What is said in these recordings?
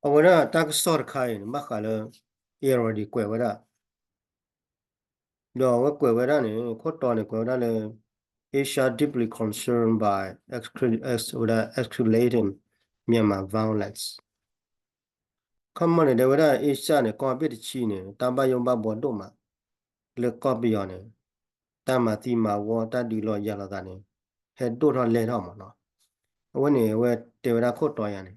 အဝဲဒၣ်တၢ်ကစီၣ်တခါအံၤန့ၣ် ဘၣ်ဃးလၢ Irrawaddy ကွဲးဝဲဒၣ် ဒီးအဝဲကွဲးဝဲဒၣ်န့ၣ် ခိၣ်တီန့ၣ် ကွဲးဝဲဒၣ်လၢ Asia deeply concerned by escalating Myanmar violence. ခီမီန့ၣ် တဲဝဲဒၣ် Asia န့ၣ် ကီၢ်ဘ့ၣ်တဆံန့ၣ် တၢ်ဘၣ်ယိၣ်ဘၣ်ဘှီဒိၣ်မး လၢကီၢ်ပယီၤန့ၣ် တၢ်မၤသံမၤဝီ တၢ်ဒုးလီၤယၤလိာ်သးန့ၣ် ဟဲဒိၣ်ထီၣ်လဲၢ်ထီၣ်မးနီၤ. အဝဲန့ၣ် အဝဲတဲဝဲဒၣ်ခိၣ်တီယၤန့ၣ်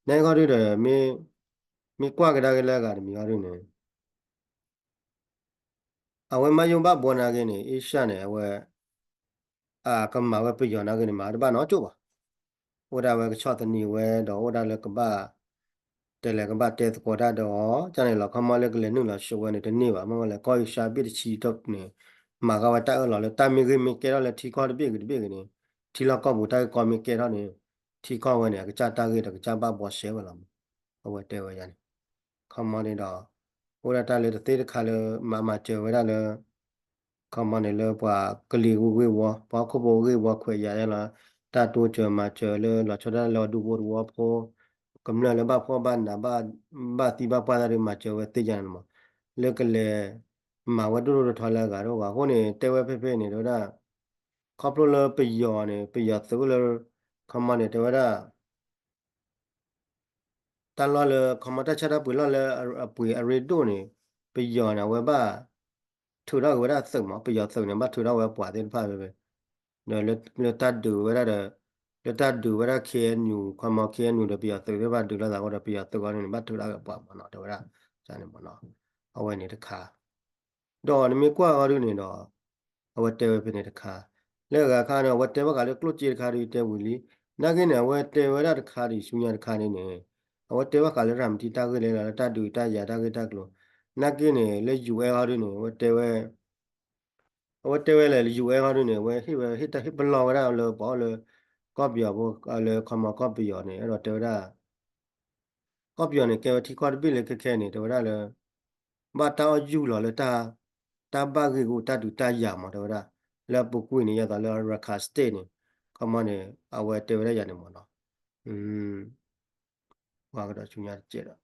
နဲဃီဒုဒီး မ့ၢ်ကွၢ်ကဒါက့ၤလၢအဂၤတမံၤဃီဒုန့ၣ် အဝဲမၤယိၣ်ဘၣ်ဘှီနာ်က့န့ၣ် Asia န့ၣ် အဝဲ အကမၤဝဲပယီၤနာ်က့န့ၣ် မၤတဘၣ်နီတကၠိၢ်ဘၣ်. အိၣ်ဒၣ်ဝဲကဆီၣ်သနံးဝဲဒီး အိၣ်ဒၣ်လၢကဘၣ် တဲလဲၤကဘၣ်တဲသကိးတၢ်ဒီးအီၤ ကန့ၣ်လီၤ ခီမီလၢကလဲၤနုာ်လီၤဆှၢဝဲန့ၣ် တန့ၢ်ဘၣ် မ့ၢ်ဝဲလဲၣ် ကီၢ်အ့ရှါဘ့ၣ်တဆံန့ၣ် မၤဃာ်ဝဲတၢ်အၢၣ်လီၤလၢတၢ်မ့ၢ်ဂ့ၢ်မ့ၢ်ကဲထီၣ်လၢထံကီၢ်တဘ့ၣ်ဂ့ၤတဘ့ၣ်ဂ့ၤန့ၣ် ထံလီၢ်ကီၢ်ပူၤတၢ်ဂ့ၢ်ကီမ့ၢ်ကဲထီၣ်န့ၣ် ထံကီၢ်ဝဲန့ၣ် အကစၢ်တၢ်ဂ့ၢ်ဒီးကစၢ်ဘၣ်ဘှီစဲဝဲလီၤမး. အဝဲတဲဝဲယၤန့ၣ် ခီမီန့ၣ်ဒီး အိၣ်ဒၣ်တၢ်လၢတသ့တခါလၢ မၤမၤစၢၤဝဲဒၣ်လၢ ခီမီန့ၣ်လၢပှၤကလံၤဂ့ၢ်ဝီ ပှၤဟီၣ်ခိၣ်ဖိဂ့ၢ်ဝီခွဲးယာ်လီၤ တၢ်တိစၢၤမၤစၢၤလၢလီၤဆီဒၣ်တၢ်လၢအဒူဖိတဝီဖိ ကမျၢၢ်လၢဘၣ်ဖှီၣ်ဘၣ်နး ဘၣ်သံဘၣ်ပှၢ်တၢ်ဒုးမၤစၢၤဝဲသ့ၣ်ညါန့ၣ်မး လၢကလဲၤမၤဝဲဒိၣ်ဒိၣ်ထီထီလၢအဂၤတအိၣ်ဘၣ်အဃိန့ၣ် တဲဝဲဖဲဖဲန့ၣ် တဲဝဲဒၣ် ခီဖျိလၢပယီၤန့ၣ် ပယီၤသုးအိၣ်လၢ ခီမီန့ၣ် တဲဝဲဒၣ် တၢ်လီၢ်လၢ ခီမီတၢ်ဆါတၢ်ပှ့ၤလီၢ်လၢအပှ့ၤအရ့ဒိၣ်န့ၣ် ပယီၤန့ၣ် အဝဲဘၣ်ထုးထီၣ်က့ၤဝဲဒၣ်သုးမး ပယီၤသုးန့ၣ် ဘၣ်ထုးထီၣ်ဝဲပှၤသ့ၣ်တဖၣ်ဖဲဖဲ ဒီးလၢတၢ်ဒုးဝဲဒၣ်ဒီး လၢတၢ်ဒုးဝဲဒၣ် K N U ခီမီ K N U ဒီးပယီၤသုးသ့ၣ်တဖၣ်ဒုးလိာ်သးဃိဒီး ပယီၤသုးအီၤန့ၣ် ဘၣ်ထုးထီၣ်က့ၤပှၤမးနီၤ တဲဝဲဒၣ်န့ၣ်မးနီၤ အဝဲန့ၣ်တခါ ဒီးနမ့ၢ်ကွၢ်ဃီဒုန့ၣ်ဒီး အဝဲတဲဝဲဖဲန့ၣ်တခါ လၢအဂၤခါန့ၣ် အဝဲတဲဘၣ်ဃးလၢကျိၣ်စ့တခါဒု တဲဝံၤလံ နာ်က့န့ၣ် အဝဲတဲဝဲဒၣ်တခါဒု ဆူညါတခါန့ၣ်န့ၣ် အဝဲတဲဘၣ်ဃးလၢရၤမတံတၢ်ဂ့ၢ်လဲၣ်လီၤ လၢတၢ်ဒုးတၢ်ယၤတၢ်ဂ့ၢ်တၢ်ကျိၤ နာ်က့န့ၣ် လၢ U N ဃီဒုန့ၣ် အဝဲတဲဝဲ အဝဲတဲဝဲလဲၣ် U N ဃီဒုန့ၣ် အဝဲဟ့ၣ်ဝဲ ဟ့ၣ်တၢ်ဟ့ၣ်ပလီၢ်ဝဲဒၣ်လၢပှၤအိၣ်လၢ ကီၢ်ပယီၤဖိ လၢခီမီကီၢ်ပယီၤန့ၣ် အဲၣ်ဒိးတဲဝဲဒၣ် ကီၢ်ပယီၤန့ၣ် ကဲဝဲထံကီၢ်တဘ့ၣ်လၢခဲခဲန့ၣ် တဲဝဲဒၣ်လၢ ဘၣ်တၢ်အီၣ်ယူၢ်လီၤလၢ တၢ်ဘၣ်ဂ့ၢ်ဂူာ်တၢ်ဒုးတၢ်ယၤမး တဲဝဲဒၣ် လၢအပူၤကွံာ်န့ၣ် ယသးလၢ Rakhine State န့ၣ် ခီမီန့ၣ် အဝဲတဲဝဲဒၣ်ယၤန့ၣ်မးနီၤ ကွၢ်ကဒီးဆူညါတကဲးဒီး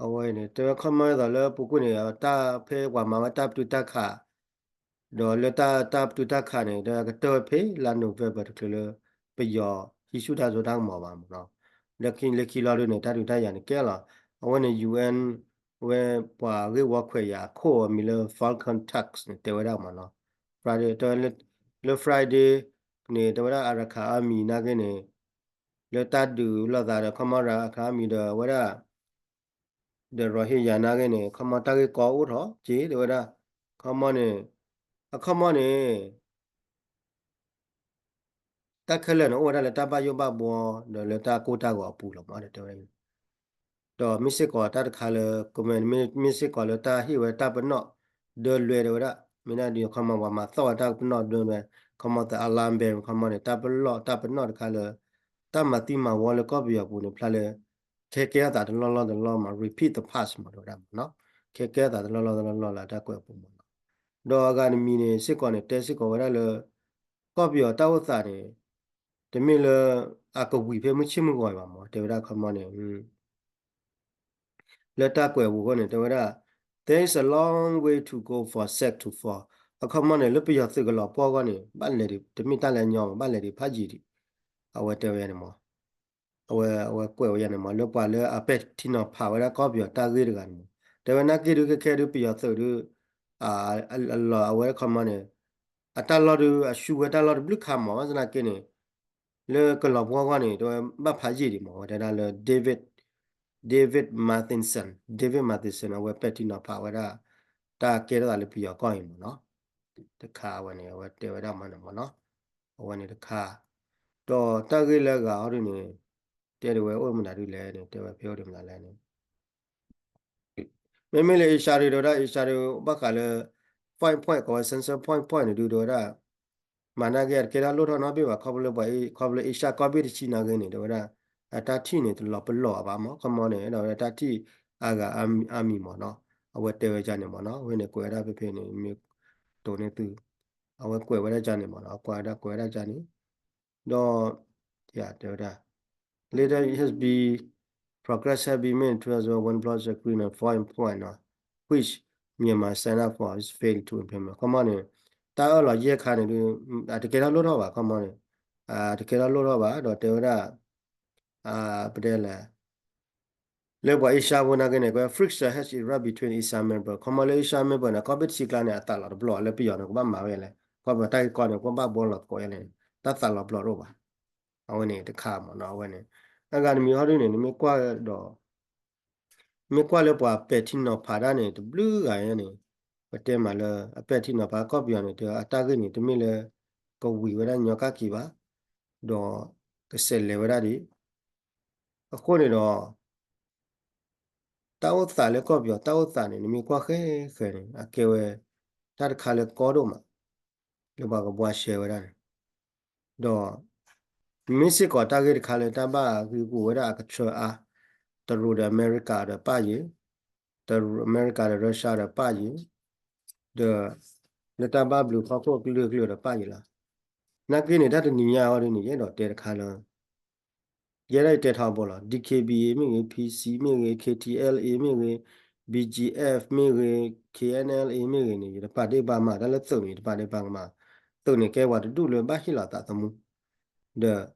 အဝဲန့ၣ် တဲဝဲခီမီသိးလၢပူၤကွံာ်န့ၣ် တၢ်ဖဲပှၤမၤဝဲတၢ်ပတုာ်တၢ်ခး ဒီးလၢတၢ်ပတုာ်တၢ်ခးန့ၣ် ဒီးကတၢၢ်ဝဲဖဲလါ November တချုးလၢ ပယီၤဟံးဆူၣ်တၢ်စိတၢ်ကမီၤဘၣ်မးနီၤ လၢခံလၢခံလီၤဒုန့ၣ် တၢ်ဒုးတၢ်ယၤန့ၣ်ကဲလီၤ အဝဲန့ၣ် U N ဝဲပှၤဂ့ၢ်ဝီခွဲးယာ်အခိၣ်အမံၤလၢ Volker Türk န့ၣ် တဲဝဲဒၣ်မးနီၤ Friday တဲဝဲလၢ Friday န့ၣ် တဲဝဲဒၣ် Arakan Army နာ်က့န့ၣ် လၢတၢ်ဒုးလိာ်သးဒီး ခီမီ Arakan Army ဒီးဝဲဒၣ် ဒီး Rohingya နာ်က့န့ၣ် ခီမီတၢ်ဂ့ၢ်ကီအိၣ်ထီၣ်က့ၤ တဲဝဲဒၣ် ခီမီန့ၣ် အခီမီန့ၣ် တၢ်ခဲလၢာ်န့ၣ် အိၣ်ဝဲဒၣ်လၢတၢ်ဘၣ်ယိၣ်ဘၣ်ဘှီ ဒီးလၢတၢ်ကိၢ်တၢ်ဂီၤအပူၤလီၤမး တဲဝဲဒၣ် ဒီးမ့ၢ်စ့ၢ်ကီးတၢ်တခါလၢ ကမ့ၢ် မ့ၢ်စ့ၢ်ကီးလၢတၢ်ဟ့ၣ်ဝဲတၢ်ပနီၣ်ဒၢလွဲတဲဝဲဒၣ် မ့ၢ်ဒၣ်ဒုးခီမီ ပှၤမၤသီၣ်ဝဲတၢ်ပနီၣ်ဒၢလွဲ ခီမီ the alarm bell ခီမီန့ၣ် တၢ်ပလီၢ်တၢ်ပနီၣ်တခါလၢ တၢ်မၤသံမၤဝီလၢကီၢ်ပယီၤပူၤန့ၣ် ဖျါလၢ ခဲကဲထီၣ်သးတလီၢ်လီၢ်တလီၢ်မး repeat the past မး တဲဝဲဒၣ်မးနီၤ ခဲကဲထီၣ်သးတလီၢ်လီၢ်တလီၢ်လီၢ်လၢတၢ်ကွဲးအပူၤမးနီၤ ဒီးအဂၤတမံၤန့ၣ် စ့ၢ်ကီးန့ၣ် တဲစ့ၢ်ကီးဝဲဒၣ်လၢ ကီၢ်ပယီၤတၢ်အိၣ်သးန့ၣ် တမ့ၢ်လၢ အကဝံၤဖဲမုၢ်ဆ့ၣ်မုၢ်ဂီၤအံၤဘၣ်မး တဲဝဲဒၣ်ခီမီန့ၣ် လၢတၢ်ကွဲးအပူၤအဃိန့ၣ် တဲဝဲဒၣ် there is a long way to go for SAC to fall အခီမီန့ၣ် လၢပယီၤသုးကလီၤပှီၢ်အဂီၢ်န့ၣ် ဘၣ်လဲၤဒံး တမ့ၢ်တၢ်လၢအညီဘၣ် ဘၣ်လဲၤဒံးဖးယံာ်ဒံး အဝဲတဲဝဲန့ၣ်မး အဝဲ အဝဲကွဲးဝဲယၤန့ၣ်မး လၢပှၤလၢအပဲာ်ထံနီၤဖးဝဲဒၣ်ကီၢ်ပယီၤတၢ်ဂ့ၢ်တဂၤန့ၣ်မး တဲဝဲနာ်က့ဒုးခဲခဲဒုးပယီၤသုးဒုး အလီၤအဝဲခီမီန့ၣ် အတၢ်လီၢ်ဒုး အရှုံးဝဲတၢ်လီၢ်တဘျုးခါမး ဘၣ်ဆၣ်သနာ်က့န့ၣ် လၢကလီၤပှီၢ်အဂီၢ်န့ၣ် တဲဝဲဘၣ်ဖးယံာ်ဒံးမး အဝဲတဲဒၣ်လၢ David David Mathieson David Mathieson အဝဲပဲာ်ထံနီၤဖးဝဲဒၣ် တၢ်ကဲထီၣ်သးလၢပယီၤကီၢ်အံၤမးနီၤ တခါအဝဲန့ၣ် အဝဲတဲဝဲဒၣ်မးန့ၣ်မးနီၤ အဝဲန့ၣ်တခါ ဒီးတၢ်ဂ့ၢ်လၢအဂၤဟီဒုန့ၣ် တဲဒၣ်ဝဲအိၣ်မနုၤဒုလဲၣ်န့ၣ် တဲဝဲဖဲအိၣ်ဒံးမနုၤလဲၣ်န့ၣ် မ့မ့ၢ်လၢ Asia ဒုး တဲဝဲဒၣ် Asia ဒုး ဘၣ်ဃးလၢ point point ကိးဝဲ census point point န့ၣ်ဒုး တဲဝဲဒၣ် မၤနာ်က့ အတကဲထီၣ်လိၣ်ထီၣ်နီတဘ့ၣ်ဘၣ် ခီဖျိလၢပှၤ ခီဖျိလၢ Asia ကီၢ်ဘ့ၣ်တဆံနာ်က့န့ၣ် တဲဝဲဒၣ် အတၢ်ထံၣ်န့ၣ် တလီၤပလီၢ်ဘၣ်မး ခီမီန့ၣ် အဲၣ်ဒိးဝဲဒၣ်တၢ်ထံၣ်အါဂၤအါမံၤမးနီၤ အဝဲတဲဝဲဒ်န့ၣ်မးနီၤ အဝဲန့ၣ်ကွဲးဝဲဒၣ်ဖဲဖဲန့ၣ် မ့ၢ်တိၢ်န့ၢ်သု အဝဲကွဲးဝဲဒၣ်ဒ်န့ၣ်မးနီၤ အကွၢ်ဝဲဒၣ်ကွဲးဝဲဒၣ်ဒ်န့ၣ် ဒီး တဲဝဲဒၣ် later it has been progress has been made towards one plus agreement four point one နီၤ which Myanmar signed up for is failing to implement ခီမီန့ၣ် တၢ်အၢၣ်လီၤယဲၢ်ခါန့ၣ်ဒုး အတကဲထီၣ်လိၣ်ထီၣ်ဘၣ် ခီမီန့ၣ် အတကဲထီၣ်လိၣ်ထီၣ်ဘၣ် ဒီးတဲဝဲဒၣ် ပတဲလဲၣ် လၢပှၤ Asia ဖိနာ်က့န့ၣ် ကွဲ friction has erupted between Asia member ခီမီလၢ Asia member န့ၣ် ကီၢ်ဘ့ၣ်တဆံကျါန့ၣ် အသးလီၤတဘျီလၢပယီၤန့ၣ် ကဘၣ်မၤဝဲလဲၣ် ကီၢ်ပယီၤတၢ်ဂ့ၢ်ကီန့ၣ် ကဘၣ်ဘှီလီၤသကိးလဲၣ် တၢ်သးလီၤဘျီတအိၣ်ဘၣ် အဝဲန့ၣ်တခါမ့ၢ်နီၤ အဝဲန့ၣ် အဂၤတမံၤဟီဒုန့ၣ် နမ့ၢ်ကွၢ်ဒီး မ့ၢ်ကွၢ်လၢပှၤပဲာ်ထံနီၤဖးတၢ်န့ၣ် တဘျုးဂၤန့ၣ် ပတဲမးလၢ အပဲာ်ထံနီၤဖးကီၢ်ပယီၤန့ၣ် တအတၢ်ဂ့ၢ်န့ၣ် တမ့ၢ်လၢ ကဝံၤဝဲဒၣ်ညီကၣ်က့ၤဘၣ် ဒီးကဆဲးလဲၤဝဲဒၣ်ဒံး အဃိန့ၣ်ဒီး တၢ်အိၣ်သးလၢကီၢ်ပယီၤ တၢ်အိၣ်သးန့ၣ် နမ့ၢ်ကွၢ်ဃဲဃဲန့ၣ် အကဲဝဲ တၢ်တခါလၢကီဒိၣ်မး လၢပှၤကဘှါရှဲဝဲဒၣ်န့ၣ် ဒီး မ့ၢ်စ့ၢ်ကီးတၢ်ဂ့ၢ်တခါလၢတၢ်ဘၣ်ဂ့ၢ်ဂူာ်ဝဲဒၣ်အကထၢအါ တရူးဒီးအမဲရကၤဒီးပၣ်ယံၤ အမဲရကၤဒီးရၢရှါဒီးပၣ်ယံၤ ဒီး လၢတၢ်ဘၣ်ဘျုးဖီခိၣ်ကလုာ်ကလုာ်ဒီးပၣ်ယံၤလီၤ. နာ်က့န့ၣ် တၢ်တနံၤညါအီၤဒ်န့ၣ် ယအဲၣ်ဒိးတဲတခါလၢ ယဲဒၣ်ယတဲထီဘိလီၤ DKBA မ့ၢ်ဂ့ၤ PC မ့ၢ်ဂ့ၤ KTLA မ့ၢ်ဂ့ၤ BGF မ့ၢ်ဂ့ၤ KNLA မ့ၢ်ဂ့ၤန့ၣ် ယတပာ်ဒ့ၣ်ပာ်ကမၣ် တၢ်လၢသုးန့ၣ် ယတပာ်ဒ့ၣ်ပာ်ကမၣ် သုးန့ၣ်ကဲပှၤတဒူၣ်လၢဘၣ်ဟ့ၣ်လီၤသးသမူ ဒီး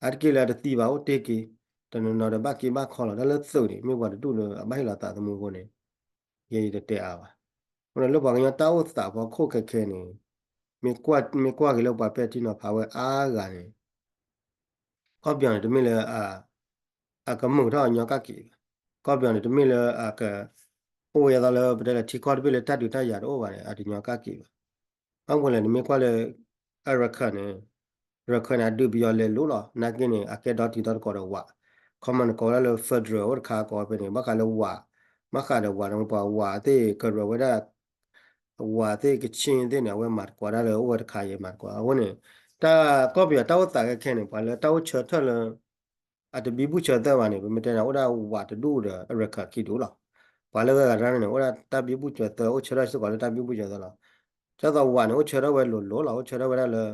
အါတက့ၢ်လၢအတသံဘၣ်အိၣ်တ့ၢ်က့ၤ တနီၤနီၤဒီးဘၣ်က့ၤဘၣ်ခီလီၤ တၢ်လၢသုးန့ၣ် မ့ၢ်ပှၤတဒူၣ်လၢအဘၣ်ဟ့ၣ်လီၤသးသမူအဃိန့ၣ် ယဲယတတဲအါဘၣ်. အဃိန့ၣ်လၢပှၤကညီတၢ်အိၣ်သးဖီခိၣ်ခဲခဲန့ၣ် မ့ၢ်ကွၢ်က့ၤလၢပှၤပဲာ်ထံနီၤဖးဝဲအါဂၤန့ၣ် ကီၢ်ပယီၤန့ၣ် တမ့ၢ်လၢ အကမုာ်ထီၣ်အညီကၣ်က့ၤဘၣ်. ကီၢ်ပယီၤန့ၣ် တမ့ၢ်လၢအက အိၣ်ဝဲဒၣ်လၢပတဲလၢထံကီၢ်တဘ့ၣ်လၢတၢ်ဒုးတၢ်ယၤတအိၣ်ဘၣ်န့ၣ် အတညီကၣ်က့ၤဘၣ်. ဘၣ်မနုၤလဲၣ် နမ့ၢ်ကွၢ်လၢ အရခၢၣ်န့ၣ် ရခၢၣ်န့ၣ် အဒုးပယီၤလဲၤလိၤလီၤ. နာ်က့န့ၣ် အကဲဒီတံၤဒီသကိးဒီးဝး ခီမီန့ၣ်ကိးဝဲဒၣ်လၢ federal အိၣ်တခါကိးဝဲဖဲန့ၣ် ဘၣ်ဃးလၢဝး ဘၣ်ဃးဒီးဝးန့ၣ် ပှၤဝးသ့ၣ်ကရၢဝဲဒၣ် ဝးသ့ၣ်ကဆ့ၣ်သ့ၣ်န့ၣ် အဝဲမၤသကိးဒၣ်လၢအိၣ်ဝဲတခါယဲမၤသကိး အဃိန့ၣ် တၢ်ကီၢ်ပယီၤတၢ်အိၣ်သးခဲခဲန့ၣ် ပှၤလၢတၢ်အိၣ်ဆၢထၢၣ်လၢ အတဘံဘူဆၢသၢဘၣ်န့ၣ် ပမ့ၢ်တဲန့ၣ် အိၣ်ဒၣ်ဝးတဒူၣ်ဒီးအရခၢၣ်ခံဒူၣ်လီၤ. ပှၤလၢဂၤဂၤတၢ်န့ၣ် အိၣ်ဒၣ်တၢ်ဘံဘူဆၢသၢ အိၣ်ဆၢထၢၣ်စ့ၢ်ကီးလၢတၢ်ဘံဘူဆၢသၢလီၤ. ဒ်သိးဝးန့ၣ် အိၣ်ဆၢထၢၣ်ဝဲလိၤလိၤလီၤ. အိၣ်ဆၢထၢၣ်ဝဲဒၣ်လၢ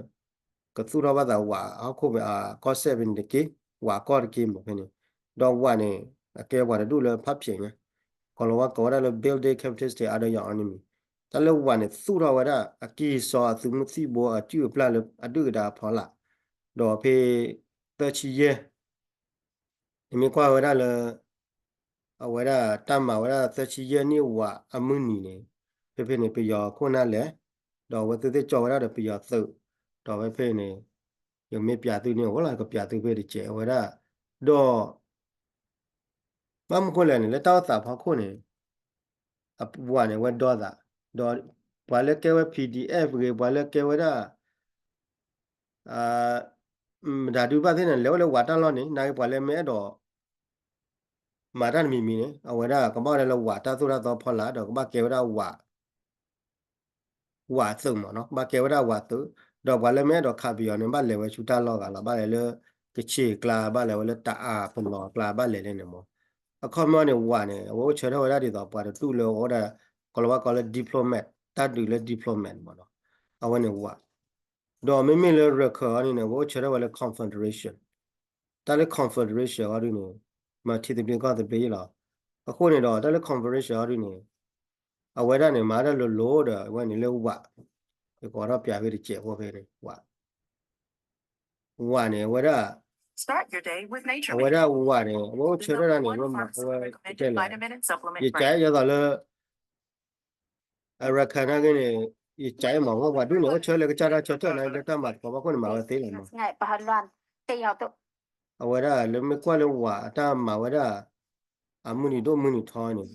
ကသူၣ်ထီၣ်ဘၣ်သးဝးအဟီၣ်ခိၣ်ဖဲအကီၢ်စဲၣ်ဖဲန့ၣ်တက့ၢ်, ဝးကီၢ်တက့ၢ်မးဖဲန့ၣ်, ဒီးဝးန့ၣ် အကဲပှၤတဒူၣ်လၢဖးဖျဲးညါ, ကီၤလၤဝါကိးဝဲဒၣ်လၢ building capacity under your enemy, တၢ်လၢဝးန့ၣ်သူၣ်ထီၣ်ဝဲဒၣ် အကံၢ်စီအသုးမုၢ်သံၣ်ဘိအစုၣ်အပျၢ်လၢအဒုၣ်အဒါအဖီလာ်, ဒီးဖဲ သၢဆံယဲၢ် နမ့ၢ်ကွၢ်ဝဲဒၣ်လၢ အဝဲဒၣ်တၢ်မၤဝဲဒၣ်သၢဆံယဲၢ်နံၣ်ဝးအမုၢ်နံၤန့ၣ်, ဖဲဖဲန့ၣ် ပယီၤခိၣ်နၢ်လဲၤ, ဒီးအဝဲသ့ၣ်သ့ၣ်ကၠီဝဲဒၣ်ဒီးပယီၤသုး, ဒီးဖဲဖဲန့ၣ် ယမ့ၢ်ပျးသုန့ၣ် အိၣ်လီၤ ကပျးသုဖဲတကဲးဝဲဒၣ်, ဒီး ဘၣ်မနုၤဃိလဲၣ်န့ၣ် လၢတၢ်အိၣ်သးဖီခိၣ်န့ၣ် အဝးန့ၣ် အဝဲဒီသး, ဒီးပှၤလၢကဲဝဲ PDF ဂ့ၤ, ပှၤလၢကဲဝဲဒၣ် မတၤဒုးဘၣ်သ့ၣ်န့ၣ် လဲၤအိၣ်လၢဝးတၢ်လီၢ်န့ၣ် နာ်က့ပှၤလၢမ့ၢ်အဲၣ်ဒိး မၤတၢ်တမံၤမံၤန့ၣ် အဝဲဒၣ်ကဘၣ်ဝဲဒၣ်လၢဝးတၢ်သိၣ်တၢ်သီဖီလာ် ဒီးကဘၣ်ကဲဝဲဒၣ်ဝး ဝးသုးမးနီၤ, ဘၣ်ကဲဝဲဒၣ်ဝးသုး, ဒီးပှၤလၢမ့ၢ်အဲၣ်ဒိးခးပယီၤန့ၣ် ဘၣ်လဲၤဝဲဆူတၢ်လီၢ်ဂၤလီၤ, ဘၣ်လဲၤလၢကခ့ၣ်ကျါ, ဘၣ်လဲၤဝဲလၢတအါပနီၤကျါ, ဘၣ်လဲၤလၢန့ၣ်မး. အခီပညီန့ၣ် ဝးန့ၣ် အဝဲအိၣ်ဆၢထၢၣ်ဝဲဒၣ်ဒ်သိး ပှၤတဒူၣ်လၢအဝဲဒၣ် ကီၤလၤဝါကိးလၢ diplomat, တၢ်ဒုးလၢ diplomat မးနီၤ, အဝဲန့ၣ်ဝး ဒီးမ့မ့ၢ်လၢရခၢၣ်အီၤဒ်န့ၣ် အဝဲအိၣ်ဆၢထၢၣ်ဝဲလၢ confederation, တၢ်လၢ confederation အီၤဒ်န့ၣ် မၤထံသဘျ့ကီၢ်သဘျ့လီၤ. အဃိန့ၣ်ဒီး တၢ်လၢ confederation အီၤဒ်န့ၣ် အဝဲဒၣ်န့ၣ် မၤတၢ်လိၤလိၤဒီး အဝဲန့ၣ်လၢဝး, ယကိးထီၣ်ပျးဖဲတကဲးဖိဖဲန့ၣ် ဝး, ဝးန့ၣ် အဝဲဒၣ်, အဝဲဒၣ်ဝးန့ၣ် အဝဲအိၣ်ဆၢထၢၣ်ဒၣ်န့ၣ် အဝဲမၤအဝဲတဲလဲၣ်, ယကးယသိးလၢ အရခၢၣ်နာ်က့န့ၣ် ယကးမး ပှၤဒူၣ်န့ၣ် အိၣ်ဆၢလၢကစၢ်တၢ်ဆၢထၢၣ်နာ်က့ လၢတၢ်မၤသကိးဘၣ်ခိၣ်န့ၣ် မၤဝဲသ့လီၤမး. အဝဲဒၣ်လၢမ့ၢ်ကွၢ်လၢဝးအတၢ်မၤဝဲဒၣ် အမုၢ်နံၤဒိၣ်မုၢ်နံၤထီန့ၣ်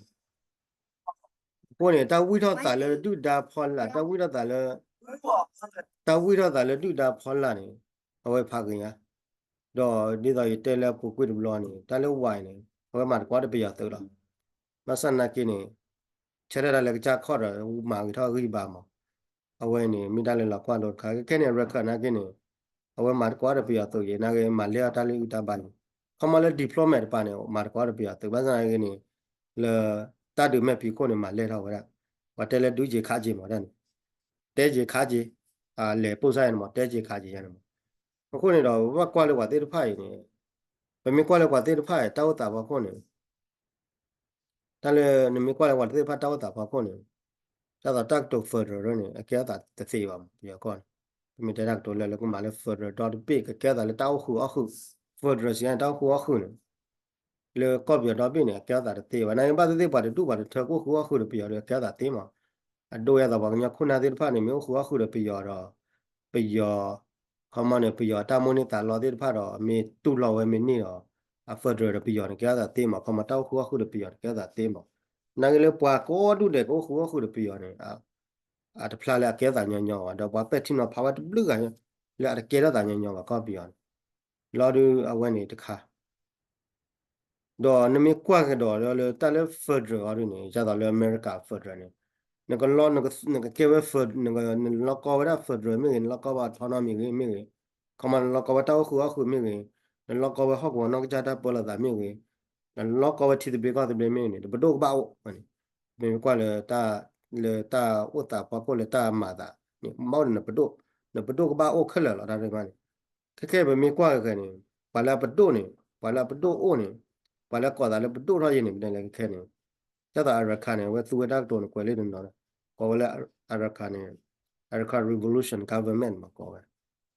အဃိန့ၣ် တၢ်ဝံၢ်ထီၣ်သးလၢဒုၣ်ဒါဖီလာ်, တၢ်ဝံၢ်ထီၣ်သးလၢ, တၢ်ဝံၢ်ထီၣ်သးလၢဒုၣ်ဒါဖီလာ်န့ၣ် အဝဲဖးဂ့ၤညါ, ဒီးဒ်သိးယတဲလၢအပူၤကွံာ်တဘျီန့ၣ် တၢ်လၢဝးအံၤန့ၣ် အဝဲမၤသကိးဒီးပယီၤသုးလီၤ. ဘၣ်ဆၣ်နာ်က့န့ၣ် ဆၢထၢၣ်တၢ်လၢကစၢ်ခီၣ်ဒီး မၤဂ့ၤထီၣ်အဂံၢ်အဘါမး. အဝဲန့ၣ် မ့ၢ်တၢ်လၢလီၤကွၢ်လိတခါ, ခဲခဲန့ၣ် ရခၢၣ်နာ်က့န့ၣ် အဝဲမၤသကိးဒီးပယီၤသုးယဲ နာ်က့မၤလဲၢ်အီၤတၢ်လၢအုၣ်တၢ်ဘါန့ၣ်, ခီမီလၢ diplomat တပၤန့ၣ် မၤသကိးဒီးပယီၤသုး ဘၣ်ဆၣ်နာ်က့န့ၣ် လၢ တၢ်ဒုးမဲာ်ဖံးခိၣ်န့ၣ် မၤလဲၢ်ထီၣ်ဝဲဒၣ်, ပှၤတဲလၢဒုးက့ၤခးက့ၤမးဒၣ်န့ၣ်, တဲက့ၤခးက့ၤ, လဲၤပိၢ်စၢ်ယဲန့ၣ်မး တဲက့ၤခးက့ၤယဲန့ၣ်မး. အဃိန့ၣ်ဒီး ပဘၣ်ကွၢ်လၢပှၤသ့ၣ်တဖၣ်အံၤန့ၣ်, ပမ့ၢ်ကွၢ်လၢပှၤသ့ၣ်တဖၣ်အံၤ တၢ်အိၣ်သးဖီခိၣ်န့ၣ်, တၢ်လၢနမ့ၢ်ကွၢ်လၢပှၤသ့ၣ်တဖၣ်တၢ်အိၣ်သးဖီခိၣ်န့ၣ်, ဒ်သိးတၢ်ကတိၤ federal န့ၣ် အကဲထီၣ်သးတသ့ဘၣ်မး ပယီၤကီၢ်န့ၣ်, ပမ့ၢ်တဲတၢ်ကတိၤလၢ လၢကမၤလၢ federal ဒီတဘ့ၣ် ကကဲထီၣ်သးလၢတၢ်အိၣ်ဃုာ်အီၣ်ဃုာ်, federal စံးန့ၣ် တၢ်အိၣ်ဃုာ်အီၣ်ဃုာ်န့ၣ် လၢကီၢ်ပယီၤဒီဘ့ၣ်န့ၣ် အကဲထီၣ်သးတသ့ဘၣ်. နာ်က့ဘၣ်သ့ၣ်သ့ၣ် ပှၤတဒူၣ်ပှၤတထၢကအိၣ်ဃုာ်အီၣ်ဃုာ်ဒီးပယီၤဒီး အကဲထီၣ်သးသ့မး. အဒိဒ်သိးပှၤကညီခိၣ်နၢ်သ့ၣ်တဖၣ်န့ၣ် မ့ၢ်အိၣ်ဃုာ်အီၣ်ဃုာ်ဒီးပယီၤဒီး ပယီၤ, ခီမီန့ၣ် ပယီၤတၢ်မိၣ်န့ၢ်သးလီသ့ၣ်တဖၣ်ဒီး မ့ၢ်တူၢ်လိာ်ဝဲမ့ၢ်န့ၢ်ဒီး အ federal ဒီးပယီၤန့ၣ် ကဲထီၣ်သးသ့မး. ခီမီတၢ်အိၣ်ဃုာ်အီၣ်ဃုာ်ဒီးပယီၤန့ၣ် ကဲထီၣ်သးသ့မး. နာ်က့လၢပှၤကိးဒူၣ်ဒဲးကအိၣ်ဃုာ်အီၣ်ဃုာ်ဒီးပယီၤန့ၣ် အတဖျါလၢအကဲထီၣ်သးညီညီဘၣ်, ဒီးပှၤပဲာ်ထံနီၤဖးဝဲတဘျုးဂၤ လၢအတကဲထီၣ်သးညီညီဘၣ် ကီၢ်ပယီၤန့ၣ်, လီၤဒုးအဝဲန့ၣ်တခါ ဒီးနမ့ၢ်ကွၢ်ကဒီးလၢတၢ်လၢ federal အီၤဒ်န့ၣ် ဒ်သိးလၢအမဲရကၤ federal န့ၣ်, နကလီ, နကကဲဝဲ federal, နလီၢ်ကီဝဲဒၣ် federal မ့ၢ်ဂ့ၤ, နလီၢ်ကီဝဲ autonomy ဂ့ၤမ့ၢ်ဂ့ၤ, ခီမီနလီၢ်ကီဝဲတၢ်အိၣ်ဃုာ်အီၣ်ဃုာ်မ့ၢ်ဂ့ၤ, နလီၢ်ကီဝဲဟီၣ်ကဝီၤနီၢ်ကစၢ်တၢ်ပၢလီၤသးမ့ၢ်ဂ့ၤ, နလီၢ်ကီဝဲထံသဘျ့ကီၢ်သဘျ့မ့ၢ်ဂ့ၤန့ၣ် တပဒိၣ်ကဘၣ်အိၣ်န့ၣ်, မ့ၢ်ကွၢ်လၢ လၢတၢ်အိၣ်သးဖီခိၣ်လၢတၢ်မၤသးန့ၣ် ဘၣ်အိၣ်ဒီးနပဒိၣ်, နပဒိၣ်ကဘၣ်အိၣ်ခဲလၢာ်လီၤ တၢ်ဒ်န့ၣ်. ခဲခဲပမ့ၢ်ကွၢ်က့ၤန့ၣ် ပှၤလၢအပဒိၣ်န့ၣ်, ပှၤလၢအပဒိၣ်အိၣ်န့ၣ်, ပှၤလၢကိးသးလၢပဒိၣ်ထီၣ်ယဲန့ၣ် ပတဲလဲၣ်ခဲခဲန့ၣ်, ဒ်သိး Arakan န့ၣ် အဝဲသူဝဲတၢ်ကတိၤန့ၣ် ကွဲးလံတနီၤ, ကိးဝဲလၢ Arakan န့ၣ်, Arakan Revolution Government မး ကိးဝဲ,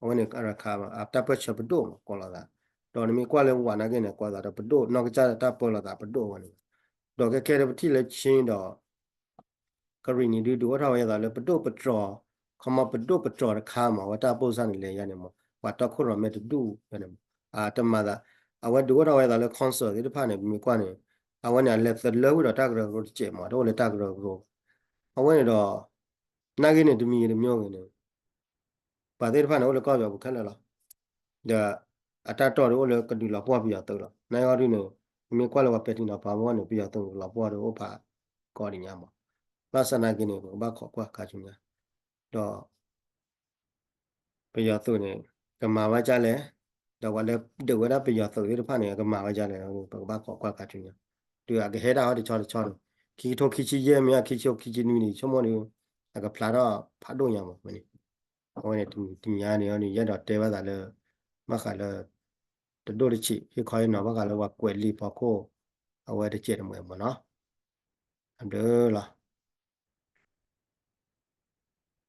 အဝဲန့ၣ် Arakan တၢ်ပၢၢ်ဆၢပဒိၣ်မး ကိးလိာ်သး, ဒီးနမ့ၢ်ကွၢ်လၢဝးနာ်က့န့ၣ် ကိးသးဒီးပဒိၣ်နီၢ်ကစၢ်တၢ်ပၢလီၤသးပဒိၣ်ဝဲန့ၣ်, ဒီးခဲခဲဒီးပထံၣ်လၢ Chin ဒီး ကရံၣ်နံၤဒု ဒုးအိၣ်ထီၣ်ဝဲဒ်သိးလၢပဒိၣ်ပတြီၤ, ခီမီပဒိၣ်ပတြီၤတခါမး အဝဲတၢ်အိၣ်ဖှိၣ်စၢ်န့ၣ် လဲၤယါန့ၣ်မး ပှၤတီခိၣ်ရိၣ်မဲတဒူၣ်ဝဲန့ၣ်မး, အတမၤသး, အဝဲဒုးအိၣ်ထီၣ်ဝဲဒ်သိးလၢ council သ့ၣ်တဖၣ်န့ၣ် ပမ့ၢ်ကွၢ်န့ၣ်, အဝဲန့ၣ် အလဲၤသလၢဝံၤဒီးတၢ်ကရၢကရိတစဲးမး တအိၣ်လၢတၢ်ကရၢကရိ, အဝဲန့ၣ်ဒီး နာ်က့န့ၣ် တမံၤဂ့ၤတမံၤဂ့ၤန့ၣ် ပှၤသ့ၣ်တဖၣ်န့ၣ် အိၣ်လၢကီၢ်ပယီၤပူၤခဲလၢာ်လီၤ. ဒီးအတၢ်တီၢ်ဒုးအိၣ်လၢကဒုးလီၤပှီၢ်ပယီၤသုးလီၤ. နာ်က့အီၤဒုးန့ၣ် ပမ့ၢ်ကွၢ်လၢပှၤပဲာ်ထံနီၤဖးမ့ၢ်န့ၣ် ပယီၤသုးန့ၣ် ကလီၤပှီၢ်ဒီးအိၣ်ဖးကီးဒ်ညါမး. ဘၣ်ဆၣ်နာ်က့န့ၣ် ပကဘၣ်ခိးကွၢ်ခါဆူညါ, ဒီး ပယီၤသုးန့ၣ် ကမၤဝဲဒ်လဲၣ်, ဒီးပှၤလၢဒုးဝဲဒၣ်ပယီၤသုးသ့ၣ်တဖၣ်န့ၣ် ကမၤဝဲဒ်လဲၣ်, ပကဘၣ်ခိးကွၢ်ခါဆူညါ, ဒီးအကဟဲဒၣ်ဟီတဆီတဆီန့ၣ် ခံကထိခံဆံယဲၢ်မ့ၢ် ခံကထိခံဆံနွံန့ၣ် ဆိကမိၣ်ဒီး အကဖျါထီၣ်ဖးဒိၣ်ညါမးန့ၣ်, အဝဲန့ၣ်တနံၤညါန့ၣ် ယအဲၣ်ဒိးတဲဘၣ်သးလၢ ဘၣ်ဃးလၢ တဒိၣ်တဆံး ဟ့ၣ်ခီဟ့ၣ်နီၤဘၣ်ဃးလၢပှၤကွဲးလံာ်ဖီခိၣ် အဝဲတစဲးတမှဲၤမးနီၤ, အဘျုးလီၤ.